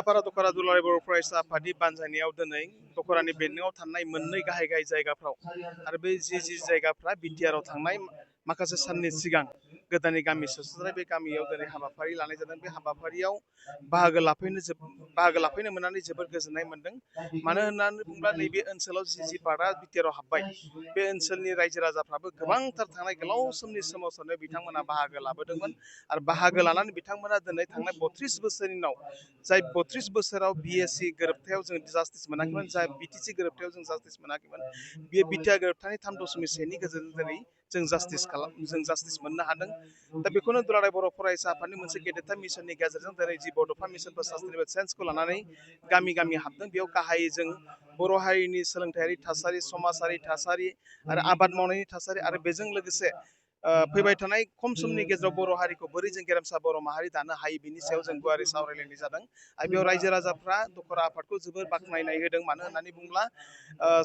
आफारा दख'रा दुलाराय बर' फरायसा आफादनि बानजायनायाव दिनै दख'रानि बेन्दोङाव थानाय मोननै गाहाय जायगाफ्राव आरो बे जि जायगाफ्रा बिटिआरआव थांनाय माखासे साननि सिगां गोदानै गामि सोसननाय बे गामियाव दिनै हाबाफारि लानाय जादों। बे हाबाफारियाव बाहागो लाफैनो मोननानै जोबोर गोजोननाय मोनदों। मानो होननानै बुङोब्ला नैबे ओनसोलाव जि पार्टआ बिटिआरआव हाबबाय बे ओनसोलनि रायजो राजाफ्राबो गोबांथार थांनाय गोलाव समनि सोमावसारनायाव बिथांमोना बाहागो लाबोदोंमोन आरो बाहागो लानानै बिथांमोना दिनै थांनाय 32 बोसोरनि उनाव जाय 32 बोसोराव बिएसि गोरोबथायाव जों जास्टिस मोनाखैमोन, जाय बिटिसि गोरोबथायाव जों जास्टिस मोनाखैमोन, बेयो बिटिआर गोरोबथानि 3.1 नि गेजेरजों दिनै जों जास्टिस मोननो हादों। दा बेखौनो दुलाराय बर' फरायसा आफादनि मोनसे गेदेरथार मिशननि गेजेरजों दिनै जि बड'फा मिशन फर सास्टेनेबल चेन्जखौ लानानै गामि गामि हाबदों। बेयाव गाहायै जों बर' हारिनि सोलोंथायारि थासारि, समाजारि थासारि आरो आबाद मावनायनि थासारि आरो बेजों लोगोसे फैबाय थानाय खम समनि गेजेराव बर' हारिखौ बोरै जों गेरेमसा बर' माहारि दानो हायो बिनि सायाव जों गुवारै सावरायलायनाय जादों। आरो बेयाव रायजो राजाफ्रा दख'रा आफादखौ जोबोर बाख्नायनाय होदों। मानो होननानै बुङोब्ला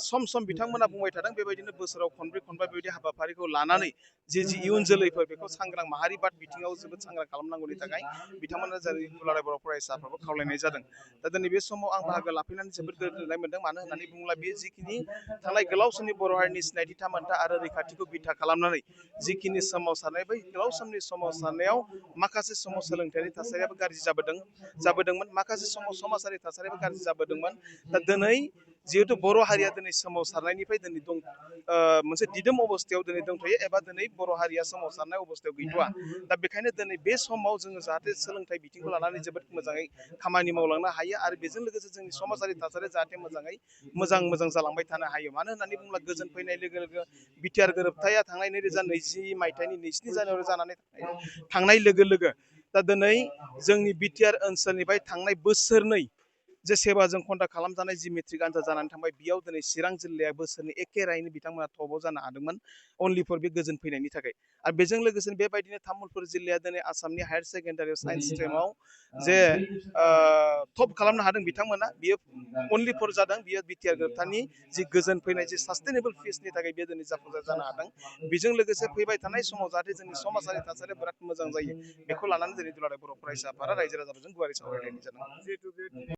सम सम बिथांमोना बुंबाय थादों बेबायदिनो बोसोराव खनब्रै खनबा बेबायदि हाबाफारिखौ लानानै जि इयुन जोलैफोर बेखौ सांग्रां माहारि बाद बिथिङाव जोबोद सांग्रां खालामनांगौनि थाखाय बिथांमोना जोंनि दुलाराय बर' फरायसा आफादखौ खावलायनाय जादों। दा दिनै बे समाव आं बाहागो लाफैनानै जोबोद गोजोननाय मोनदों। मानो होननानै बुङोब्ला बे जिखिनि थांनाय गोलाव समनि बर' हारिनि सिनायथि थामोनथा आरो रैखाथिखौ बिथा खालामनानै जिखिनि सोमावसारनाय बै गोलाव समनि सोमावसारनायाव माखासे समाव सोलोंथायारि थासारियाबो गाज्रि जाबोदोंमोन, माखासे समाव समाजारि थासारियाबो गाज्रि जाबोदोंमोन। दा दिनै जिहेतु बर' हारिया दिनै सोमावसारनायनिफ्राय दिनै मोनसे दिदोम अबस्थायाव दिनै दंथ'यो एबा दिनै बर' हारिया सोमावसारनाय अबस्थायाव गैथ'वा। दा बेखायनो दिनै बे समाव जोङो जाहाथे सोलोंथाइ बिथिंखौ लानानै जोबोद मोजाङै खामानि मावलांनो हायो आरो बेजों लोगोसे जोंनि समाजारि थासारिया जाहाथे मोजां जालांबाय थानो हायो। मानो होननानै बुङोब्ला गोजोन फैनाय लोगो लोगो बिटिआर गोरोबथाया थांनाय 2020 मायथाइनि 2 जानुवारि जानानै थांनाय लोगो लोगो दा दिनै जोंनि बिटिआर ओनसोलनिफ्राय थांनाय बोसोरनै जे सेबाजों कन्डाक्ट खालामजानाय जि मेट्रिक आनजाद जानानै थांबाय बेयाव दिनै चिरां जिल्लाया बोसोरनि एखे रायैनो बिथांमोना टपआव जानो हादोंमोन अनलि फर बे गोजोन फैनायनि थाखाय। आरो बेजों लोगोसे बेबायदिनो तामुलपुर जिल्लाया दिनै आसामनि हायार सेकेण्डारियाव साइन्स स्ट्रिमाव जे टप खालामनो हादों बिथांमोना, बियो अनलि फर जादों बियो बिटिआर गोरोबथानि जि गोजोन फैनाय जि सास्टेनेबल पिसनि थाखाय बेयो दिनै जाफुंसार जानो हादों। बेजों लोगोसे फैबाय थानाय समाव जाहाथे जोंनि समाजारि थासारिया बिराद मोजां जायो बेखौ लानानै दिनै दुलाराय बर' फरायसा आफादा रायजो राजाफोरजों गुवारै सावरायलायनाय जादों।